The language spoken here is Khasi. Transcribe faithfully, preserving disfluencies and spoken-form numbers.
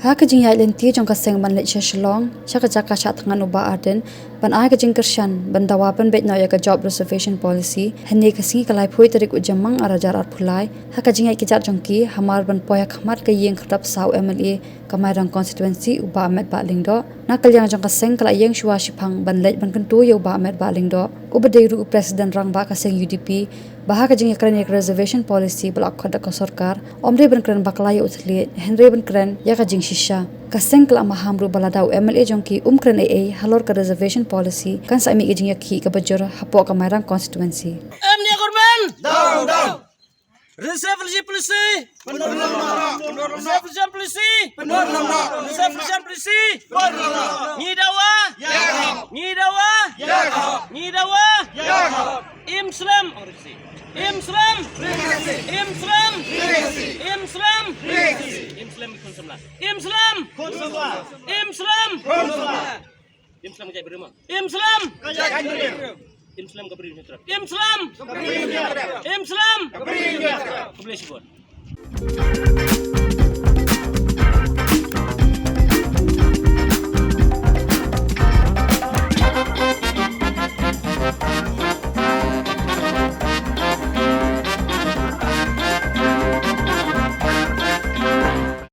Ha ka jingïaid lynti jong ka seng ban leit sha Shillong, sha ka jaka shah thngan u Bah Ardent, ban ai ka jingkyrshan ban dawa ban beit noh ïa ka Job Reservation Policy, hynne ka sngi ka laiphew tarik u Jymmang ar hajar arphew lai, ha ka jingïaid kjat jong ki, hamar ban poi ha khmat ka ïing khyrdop saw M L A ka Mairang Constituency u Bah Metbah Lyngdoh, na ka liang jong ka seng ka la ïeng shuwa shiphang ban leit ban kyntu ïa u Bah Metbah Lyngdoh, uba dei ruh u President Rangbah ka seng U D P, ba ha ka jingïakren ïa ka Reservation Policy ba la khot da ka sorkar, ym dei ban kren bakla ïa u thylliej, hynrei ban kren ïa ka jingshisha. Ka seng ka la maham ruh ba lada u M L A jong ki um kren ei ei halor ka Reservation Policy, kan sa mih ka jingïakhih kaba jur hapoh ka Mairang Constituency. Em ne government? Down, down. Reservation policy. Reservation policy. Reservation policy. Ngi dawa. Ngi dawa. Ngi dawa. Im slem. Im slem. Im slem. Im slem. Im slem. Im slem. Im slem. Im slem. Im slem ka briew. Im slem. Im slem ka briew. Im slem. Im slem. Khublei shibun.